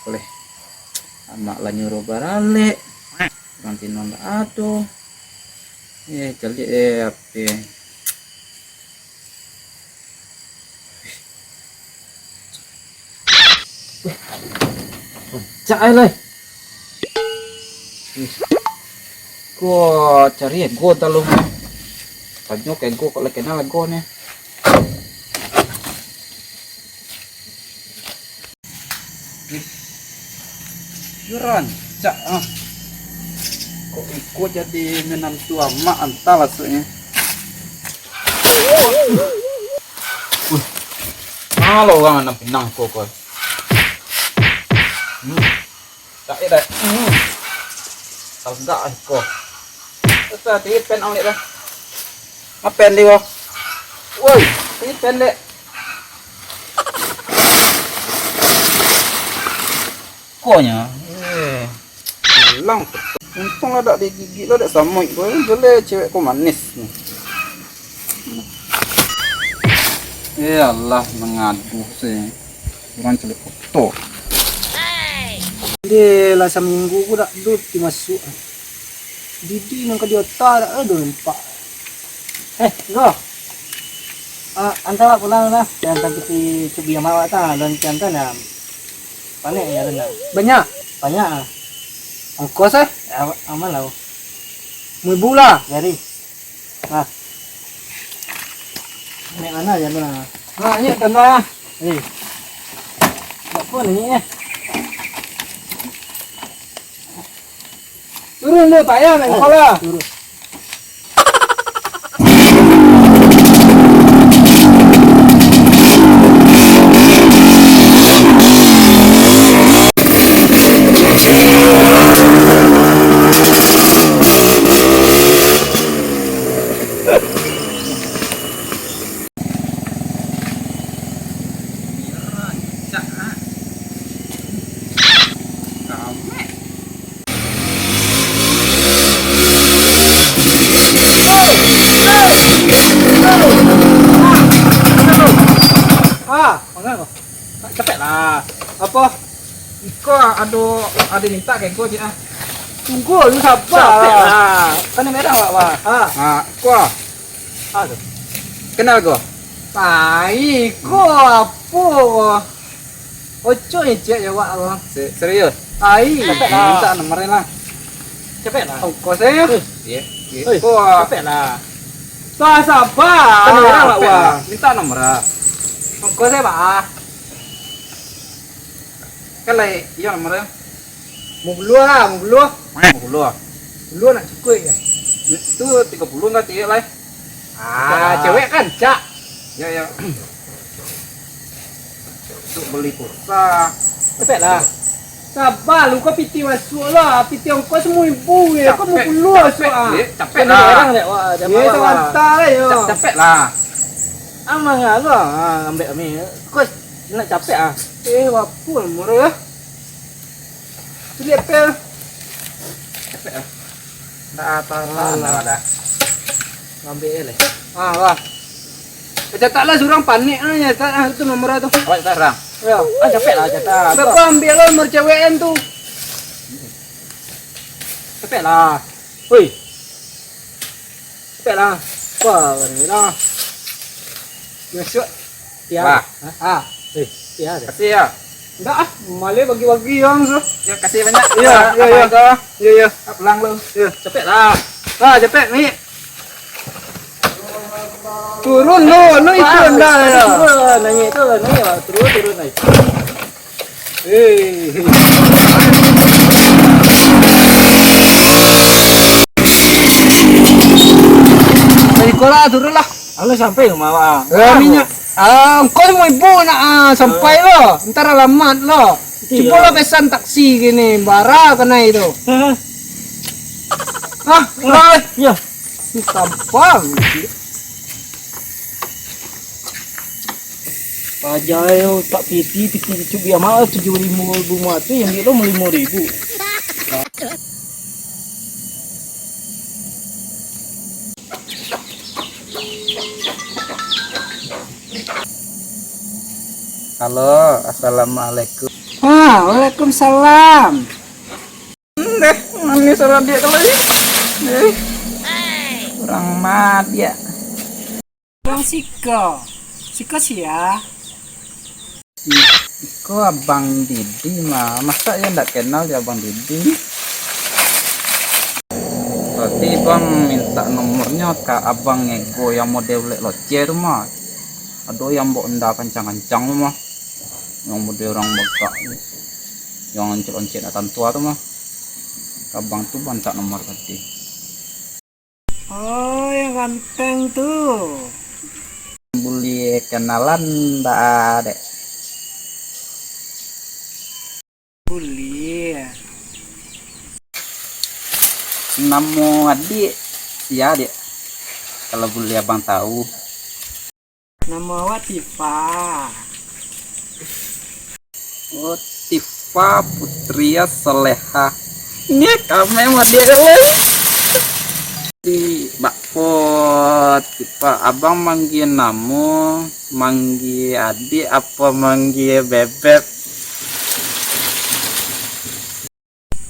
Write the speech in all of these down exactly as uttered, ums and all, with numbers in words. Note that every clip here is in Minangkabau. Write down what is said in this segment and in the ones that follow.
Boleh. Amak lah nyuruh baralek. Urang tino ndak ado. Eh, caliak eh, apo. Cak ai lai. Ko cari ego talu. Tanyo ke ego kok lah kenal ego ni. Yo rancak ah. Kok iko jadi minantu amak antah masuaknyo. Wih, malo urang nan pinang ko ko. Hmm. Tak ada. Hmm. Tagak iko. Asa tipen ang dek lah. Ngapain di ko? Woi, tipen dek. Konyo. Eh, hilang. Untung lah dak digigit lah dek samuik ko. Jelek cewek ko manis ni. Eh Allah, mangadu se. Urang celek koto. Deh lah saminggu ko dak ado ti masuak. Didi nan ka di ota dak ado nampak. Eh, Go. Ah, anta awak pulang lah. Jan anta piti cubi amak awak ta, dan anta nah. Panek ya, nah. Banyak? Banyak ah. Ongkos eh? Aman lah. Muibu lah. Jadi. Ah. Naik mana ya, nah? Nah, ini tanda. Eh. Tak pun ini eh. Turun dulu, Pak, ya, naik sekolah. Turun. Ah, mangan ko. Capek lah. Apo? Iko ado, ado mintak ka iko, Cik, ah. Tunggu, lu sabar. Capek lah. Kan merah awak, Wak. Ha. Ha, iko. Ha tu. Kenal ko? Tai, ko apo ko? Oco ni cek jawab ko. Se-, serius? Tai. Capek lah. Mintak nomor lah. Capek lah. Ongkos eh. Iya. Oi, ko capek lah. Sabar. Kan merah awak, Wak. Mintak nomor lah. Ongkos eh, Pak. Kan lai, iyo nomor e. Limo puluah lah, limo puluah. Limo puluah. Limo puluah nak cukuik ka? Itu tigo puluah ndak tiok lai. Ah, cewek kan, cak. Yo, yo. Untuk beli pulsa. Capek lah. Sabar lu, ko piti masuak lah. Piti ongkos limo ribu je. Ko limo puluah masuak ah. Capek lah. Wah, jangan marah lah, yo. Capek lah. Amang lah, ah, ambek kami. Ko nak capek ah. Eh, wapun murah ya. Ciliak pel. Capek lah. Ndak apa-apa, ndak ada. Ngambil lah. Ah, wah. Catak lah surang panik ah, catat ah, itu nomor tu. Awak catat surang. Ya. Ah, capek lah catat. Berapa ambil lo nomor cewek kan tu? Capek lah. Woi. Capek lah. Wah, ni lah. Masuk. Ya. Wah. Ha? Eh, ya. Kasih ya. Ndak ah, maleh bagi-bagi yang tu. Ya, kasih banyak. Iya, iya, iya. Iya, iya. Pulang lu. Iya. Capek lah. Ah, capek ni. Turun lu, lu itu dah ya. Turun, naik tu, naik, turun, turun, naik. Eh. Dari sekolah turun lah. Alah sampai rumah awak. Eh, minyak. Ah, engkau semua ibu nak ah, sampai lo. Ntar alamat lo. Cuba lo pesan taksi gini, bara kena itu. Hah? Enggak. Ya. Ini sampah. Paja yo tak piti, piti cubi amal tujuh ribu lima ratus, yang dia lo lima ribu. Halo, assalamualaikum. Ah, Waalaikumsalam. Deh, manih suaro adiak tu lai. Eh, urang ma adiak. Urang siko. Siko sia? Iko Abang Didi mah. Masa iyo ndak kenal jo Abang Didi? Tadi Bang minta nomornyo ka Abang Ego yang model ulek loce tu mah. Ado yang baok Honda kancang-kancang tu mah. Yang model urang bagak tu. Yang loncek-loncek nak tantua tu mah. Ka Abang tu Bang minta nomor tadi. Oh, yang ganteng tu. Buliah kenalan ndak, Dek? Buliah. Namo adiak sia, Dek? Kalau buliah Abang tahu. Namo awak Tifa. Oh, Tifa Putria Soleha. Ni kami mah dia lai. Di bakpo Tifa, Abang manggia namo, manggia adiak, apa manggia bebek?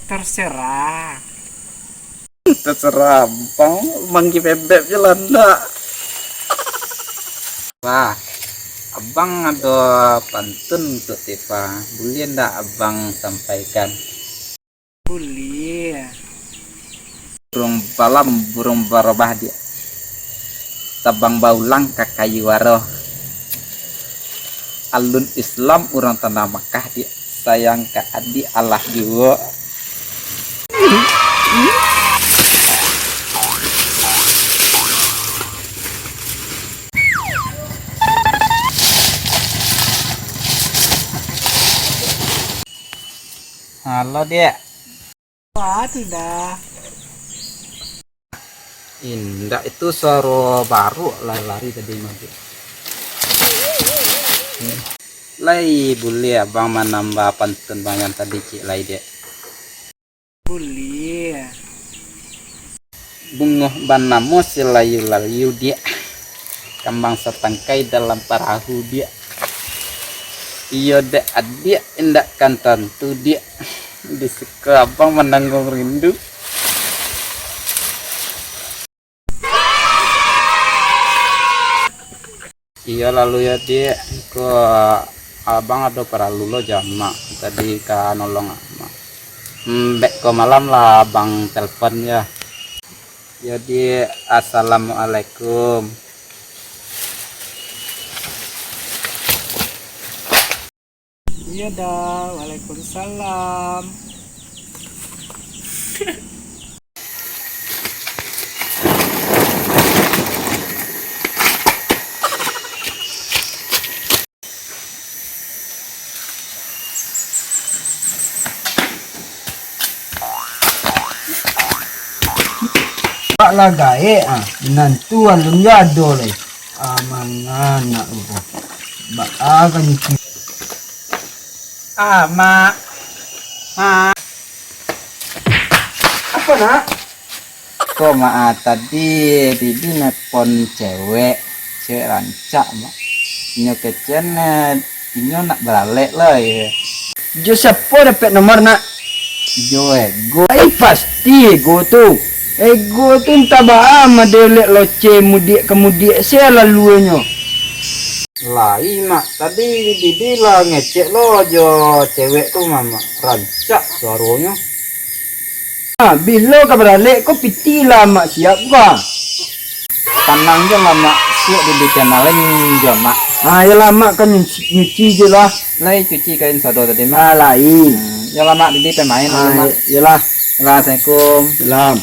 Terserah. Terserah abang, manggi bebek je lah ndak. Wah, abang ado pantun untuk Tifa, buliah ndak abang sampaikan? Buliah. Burung balam, burung barobah diak, tabang baulang ka kayu aro. Alun Islam urang tanah Makkah diak, sayang ka adiak alah juo. Halo, Diak. Wah, tu dah. Indak, itu suaro baruak lah lari tadi mah, Diak. Lai buliah abang manambah pantun bang yang tadi ciek lai, Diak? Buliah. Bungo banamo si layu-layu, Diak. Kambang satangkai dalam parahu, Diak. Iyo dek adiak, indak kan tantu, Diak. Di siko abang manangguang rindu. Iyo lalu yo, Diak. Ko abang ado paralu lo jo amak. Tadi ka nolong amak. Hmm, beko malam lah abang telpon yo. Yo, Diak. Assalamualaikum. Iyo dah, waalaikumsalam. Pak lah gaek ah, minantu alun jo ado lai. Ah, manganak ko. Baa ka nyuci. Ah, Mak. Mak. Apo, Nak? Ko, Mak, ah, tadi Didi nelpon cewek, cewek rancak, Mak. Inyo kecen, eh, inyo nak baralek lai. Jo siapo dapek nomor, Nak? Jo Ego. Ai, pasti Ego tu. Ego tu antah baa mah dek loce mudiak ka mudiak se laluanyo. Lai, Mak, tadi Didi lah ngecek lo jo cewek tu mah, Mak. Rancak suaronyo. Ah, bilo ka baralek ko, pitih lah Mak siap ka? Tanang je lah, Mak. Siap Didi kenalin jo Mak. Ah, iyolah, Mak ka nyuci, nyuci je lah. Lai cuci kain sado tadi, Mak. Ah, lai. Hmm, iyolah, Mak, Didi pai main dulu, Mak. Iyolah. Iyolah, assalamualaikum. Salam.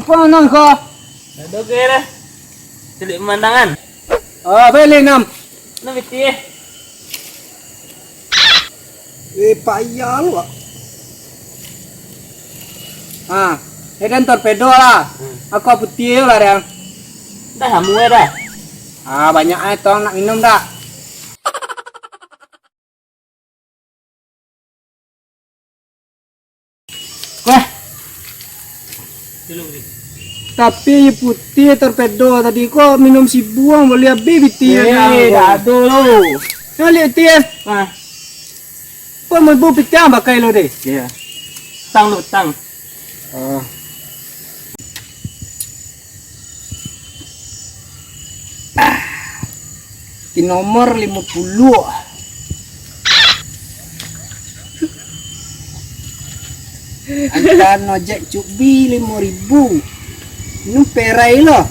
Apo nan ko? Ado ke dah? Caliak pemandangan. Ah, beli enam. Nah, pitih eh. Eh, payah lu, ah. Ah, eh, dan torpedo lah. Hmm. Aqua putih lah, Dang. Dah, hamu eh, dah. Ah, banyak eh, tong nak minum dah. Weh. Tapi aia putiah torpedo tadi ko minum sibuang, buliah abih pitih. Eh, dah ado lo. Nah, liek pitih, eh. Nah. Ko mampu pitih ang pakai lo deh. Iya. Tang lo, tang. Ah. Ah. Di nomor limo puluah. Antaan ojek cubi limo ribu. Nu perai lo.